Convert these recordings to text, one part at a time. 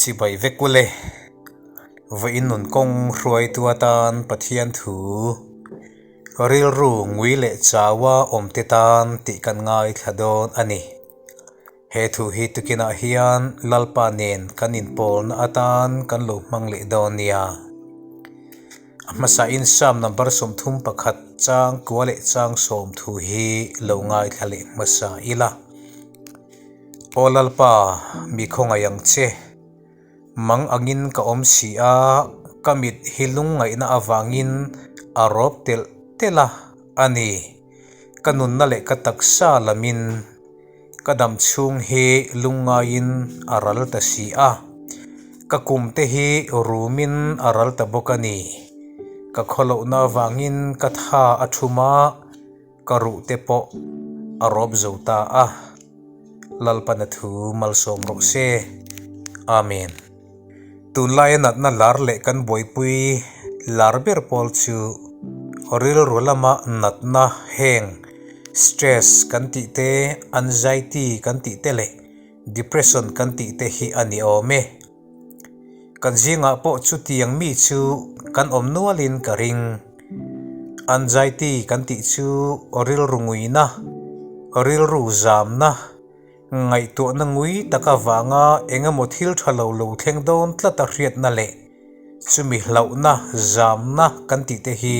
Chibai vek ule. Vawiin nun kawng hruaitu atan Pathian thu rilru ngui leh chaua awmte tan tih kan ngaithla dawn a ni. He thu hi tukinah hian Lalpa nen kan inpawlna atan kan lo hmang leh dawn nia. A hmasain Psalm number 31 chang kua leh chang sawm thu hi lo ngaithla leh hmasa ila. Aw Lalpa, mi khawngaih ang che. Mang angin ka awm si a, ka mit hi lungngaihna avangin a rawp telh telh a a ni. Ka nunna leh ka taksa lamin ka dam chhung hi lungngaiin a ral ta si a, ka kum te hi rumin a ral ta bawk a ni. Ka khawlohna avangin ka tha a thum a. Ka ruh te pawh a rawp zo ta a, Lalpana thu malsawm rawh se. Amen. Tunlaia natna lar leh kan buaipui lar ber pawl chu rilru lama natna heng stress kan tih te, anxiety kan tih te leh depression kan tih te hi a ni awm e. Kan zingah pawh chutiang mi chu kan awm nualin ka ring. Anxiety kan tih chu rilru nguina, rilru zamna, ngaihtuahna ngui tak avanga eng emaw thil tha lo lo thleng dawn tlat a hriatna leh chumi hlauhna, zamna kan tih te hi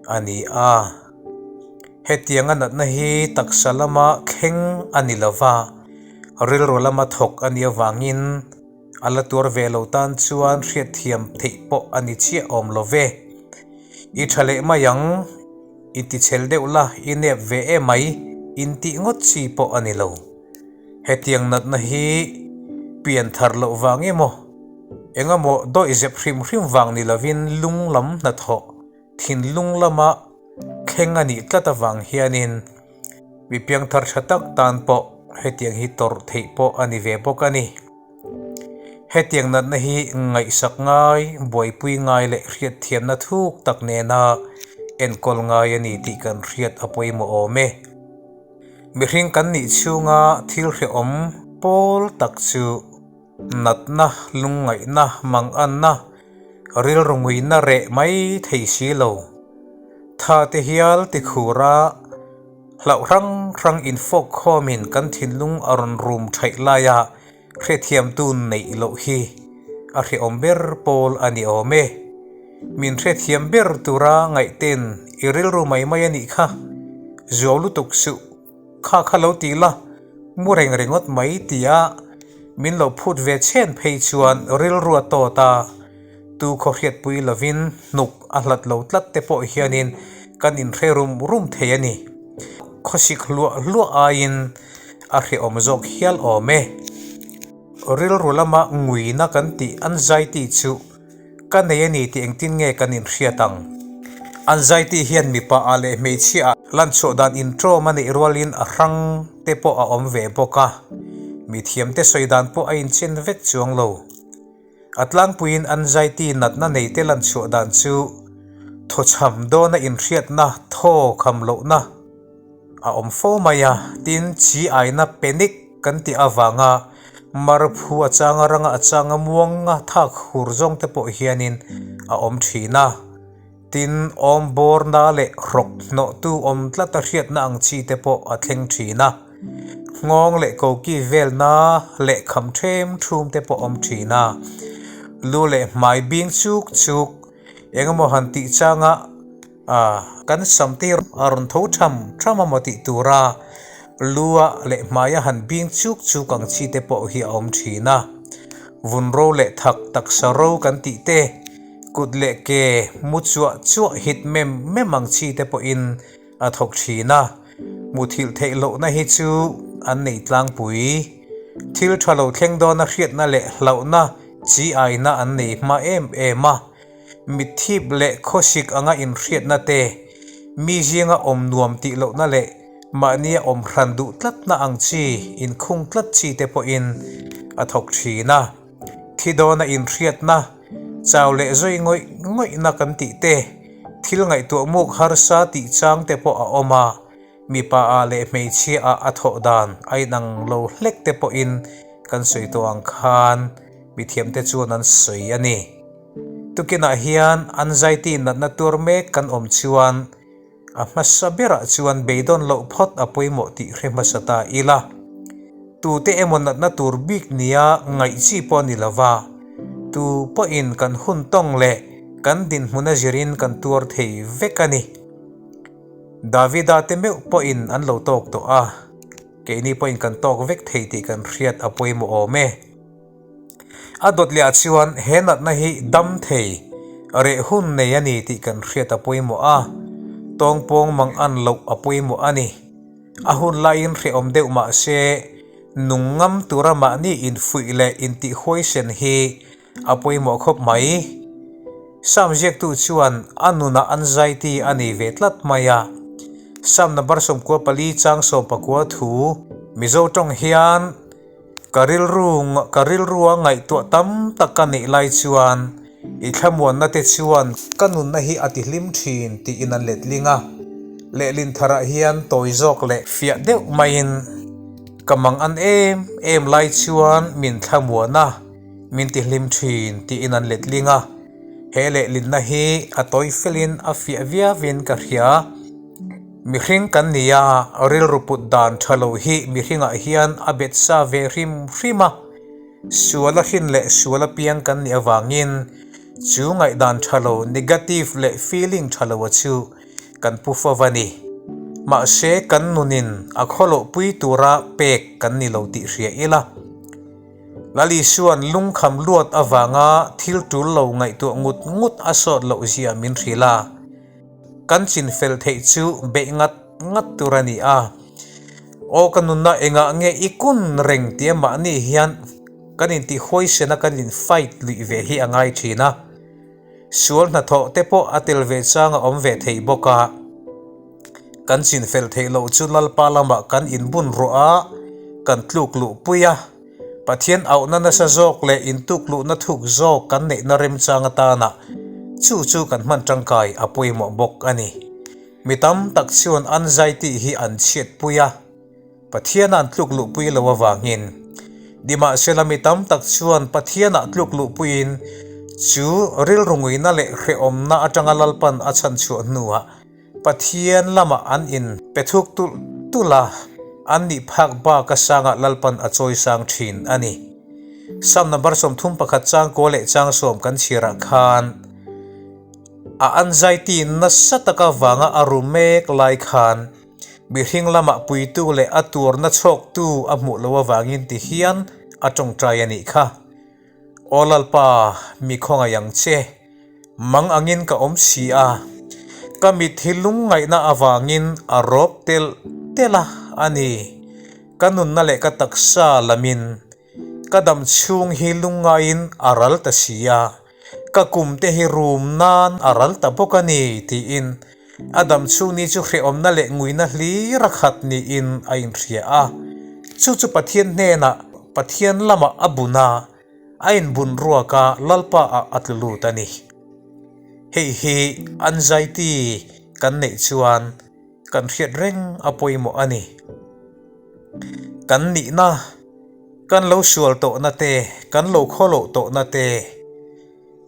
a ni a. Hetianga natna hi taksa lama thleng a ni lova, rilru lama thawk a nih avangin, A la tuar ve lo tan chuan hriatthiam theih pawh a ni chiah awm lo ve. I tha leh mai ang, i ti chhel deuh la, i nep ve em mai, in tih ngawt chi pawh a ni lo. Hetiang natna hi pian thar loh vang emaw, engemaw dawihzep hrim hrim vang ni lovin lung lam hnathawh Thinlung lama thleng a nih tlat avang hianin mi piangthar tha tak tan pawh hetiang hi tawrh theih pawh a ni ve bawk a ni. Hetiang natna hi ngaihsak ngai, buaipui ngai leh hriatthiamna thuk tak nena enkawl ngai a ni tih kan hriat a pawimawh awm e. Mihring kan nih chhunga thil hrehawm pawl tak chu. Natna, lungngaihna, manganna, rilru nguina reh mai thei si lo. Tha te hial ti khura hlauh hrang hrang infawk khawmin kan thinlung a rawn rum thaih laia hrethiamtu neih loh hi a hrehawm ber pawl a ni awm e. Min hrethiam ber tura ngaihten i rilru mai mai a nih kha. Zuau lutuk suh. Kha kha lo ti la, mu reng ringawt mai tia min lo phut ve chhen phei chuan rilru a tawt a, tu khaw hriatpui lovin hnuk a hlat lo tlat te pawh hianin kan inhre rum rum thei a ni. Khawsik hluah hluah aiin a hrehawm zawk hial awm e. Rilru lama nguina kan tih anxiety chu Ka nei a ni tih engtin nge kan inhriat ang? Anxiety hian mipa ah leh hmeichhia ah lanchhuah dan intrawm a neih rualin a hrang te pawh a awm ve bawk a, mithiamte sawi dan pawh a inchen vek chuang lo. A tlangpuiin anxiety natna neite lanchhuah dan chu thawchham dawna inhriatna, thaw kham lohna a awm fo mai a, tin chi aina panic kan tih avanga marphu a changa ranga a changa muanga thak hur zawng te pawh hianin a awm thin a, tin awm bawrna leh hrawk hnawhtu awm tlata hriatna ang chi te pawh a thleng thin a, nghawng leh koki velna leh kham them thum te pawh awm thin a, lu leh hmai bing chuk chuk engemaw han tih changa. A, kan sam te hi a rawn tho tham tham a maw tih tura lua leh hmaia han bing chuk chuk ang chi te pawh hi a awm thin a. Vun ro leh thak taksa ro kan tih te, kut leh ke mu chuah chuah hit mem mem ang chi te pawhin a thawk thin a. Muthilh theih lohna hi chu an nei tlangpui. Thil tha lo thleng dawna hriatna leh hlauhna chi aina an nei hma em em a. Mitthip leh khawsik anga inhriatna te, mi zinga awm nuam tih lohna leh mahnia awm hran duh tlatna ang chi inkhung tlat chi te pawhin a thawk thin a. Thi dawna inhriatna, chau leh zawi ngawih ngawihna kan tih te, thil ngaihtuah muk harsa tih chang te pawh a awm a, mipa ah leh hmeichhia ah a thawh dan a inang lo hlek te pawhin kan sawi tawh ang khan. Mithiamte chuan an sawi a ni. Tukinah hian anxiety natna tuar mek kan awm chuan a hmasa berah chuan beidawn loh phawt a pawimawh tih hre hmasa ta ila. Tute emaw natna tur bik nia ngaih chi pawh a ni lova, tu pawhin kan hun tawng leh kan dinhmun a zirin kan tuar thei vek a ni. Davida te meuh pawhin an lo tawk tawh a, keini pawhin kan tawk vek thei tih kan hriat a pawimawh awm e. A dawt leh ah chuan he natna hi dam thei, reh hun nei a ni tih kan hriat a pawimawh a, tawngpawng mang an loh a pawimawh a ni. A hun laiin hrehawm deuh mah se, nung ngam tura mahni infuih leh intihhuaisen hi a pawimawh khawp mai. Sam ziaktu chuan a nunah anxiety a nei ve tlat mai a. Sam number 14 chang 19 thu Mizo tawng hian Ka rilru ka rilrua ngaihtuah tam tak ka neih lai chuan i thlamuanna te chuan ka nunna hi a ti hlim thin tiin an letling a. Lehlin tharah hian tawi zawk leh fiah deuh maiin ka mang an em em lai chuan min thlamuan a, min ti hlim thin tiin an letling a. He lehlinna hi a tawi felin a fiah viauin ka hria. Mihring kan ni a, rilru put dan tha lo hi mihringah hian a bet sa ve hrim hrim a. Sual a hrin leh sual a piang kan nih avangin chu ngaihdan tha lo, negative, leh feeling tha lo a chu kan pu fo va ni. Mahse kan nunin a khawloh pui tura pek kan ni lo tih hria ila. Lal Isua'n lungkham luat avanga thil tul lo ngaihtuah ngut ngut a sawt loh zia min hrilh a. Kan chin fel theih chu beih ngat ngat tur a ni a. Aw ka nunna engah nge i kun reng tia mahni hian kan intihhuaisena kan in fight luih ve hi a ngai thin a. Sual hnathawh te pawh a tel ve chang a awm ve thei bawk a. Kan chin fel theih loh chu Lalpa lamah kan inbun ruah a, kan tluk luh pui a. Pathian auhna nasa zawk leh intukluhna thuk zawk kan neihna remchang atana chu chu kan hman tangkai a pawimawh bawk a ni. Mi tam tak chuan anxiety hi an chhiatpui a, Pathiana an tlukluhpui lo avangin. Nimahsela mi tam tak chuan Pathianah tlukluhpuiin chu rilru nguina leh hrehawmna atanga Lalpan a chhanchhuah hnuah Pathian lamah an in pe thuk tulh tulh a, an nih phak bak a sangah Lalpan a chawi sang thin a ni. Sam number 31 chang kaw leh chang sawm kan chhiarah khan a anxiety nasa taka vanga a ru mek lai khan mihring lamah puitu leh a tuarna chhawktu a hmuh loh avangin ti hian a tawngtai a nih kha. Aw Lalpa, mi khawngaih ang che. Mang angin ka awm si a, ka mit hi lungngaihna avangin a rawp telh telh a a ni. Ka nunna leh ka taksa lamin ka dam chhung hi lungngaiin a ral ta si a, ka kum te hi rum nan a ral ta bawk a ni, tiin a dam chhung ni chu hrehawmna leh nguina hlir a khat niin a inhria a. Chu chu Pathian hnenah Pathian lamah a bun a, a inbun ruak a Lalpa ah a tlu lut a ni. Hei hi anxiety kan neih chuan kan hriat reng a pawimawh a ni. Kan nihna, kan lo sual tawhna te, kan lo khawloh tawhna te,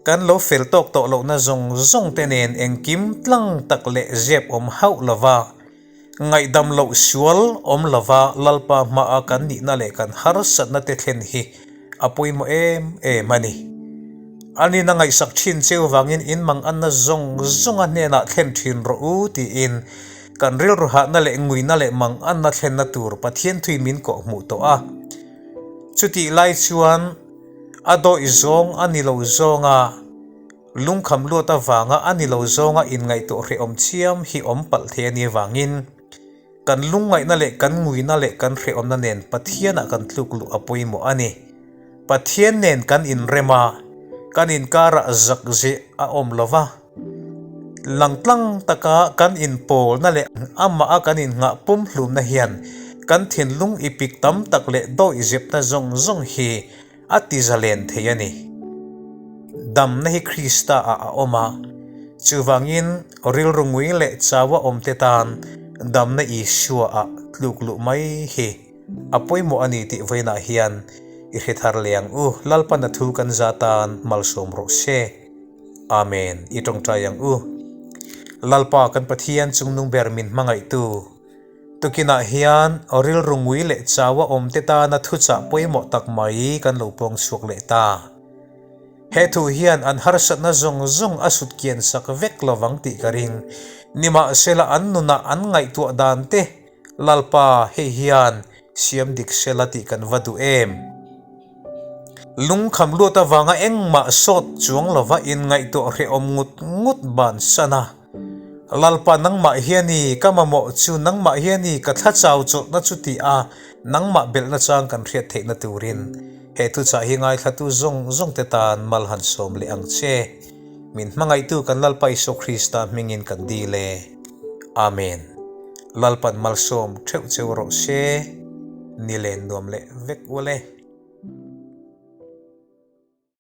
kan lo fel tawk tawh lohna zawng zawng te nen engkim tlang tak leh zep awm hauh lova Ngaihdam loh sual awm lova Lalpa hmaa kan nihna leh kan harsatna te thlen hi a pawimawh em em a ni. Anin a ngaihsak thin cheu vangin in manganna zawng zawnga hnenah thlen thin rawh u tiin kan rilru hahna leh nguina leh manganna thlenna tur Pathian thui min kawh hmuh tawh a. Chutih lai chuan a dawih zawng a ni lo zawnga Lungkham luat avanga a ni lo zawnga inngaihtuah hrehawm chiam hi awm palh thei a nih avangin kan lungngaihna leh kan nguina leh kan hrehawmna nen Pathianah kan tluk luh a pawimawh a ni. Pathian nen kan inrem a, kan inkarah zak zeh a awm lo va, langtlang taka kan inpawlna leh amah a kan innghah pumhlumna hian kan thinlung ipik tam tak leh dawihzepna zawng zawng hi A ti zalen thei a ni. Damna hi Krista ah a awm a, chuvangin rilru ngui leh chau a awmte tan damna Isua ah tluk luh mai hi a pawimawh a ni tih vawiinah hian I hre thar leh ang u, Lalpan a thu kan za tan malsawm rawh se. Amen. I tawngtai ang u. Lalpa kan Pathian chungnung ber min hmangaihtu. Tukinah hian rilru ngui leh chaua awmte tana thuchah pawimawh tak mai kan lo pawng chhuak leh ta. He thu hian an harsatna zawng zawng a sut kian sak vek lovang tih ka ring. Nimahsela an nunah an ngaihtuah dan te, Lalpa, hei hian siam dik sela tih kan va duh em? Lungkham luat avanga engmah sawt chuang lova inngaihtuah hrehawm ngut ngut bansan a. Lalpa nangmah hiani ka mamawh chu nangmah hiani ka thla chau chawlhna chu ti a nangmah belhna chang kan hriat theihna turin he thuchah hi ngaithlatu zawng zawng te tan mal han sawm leh ang che. Min hmangaihtu kan Lalpa Isua Krista hmingin kan dil e. Amen. Lalpan malsawm theuh cheu rawh se. Ni len nuam leh vek ule.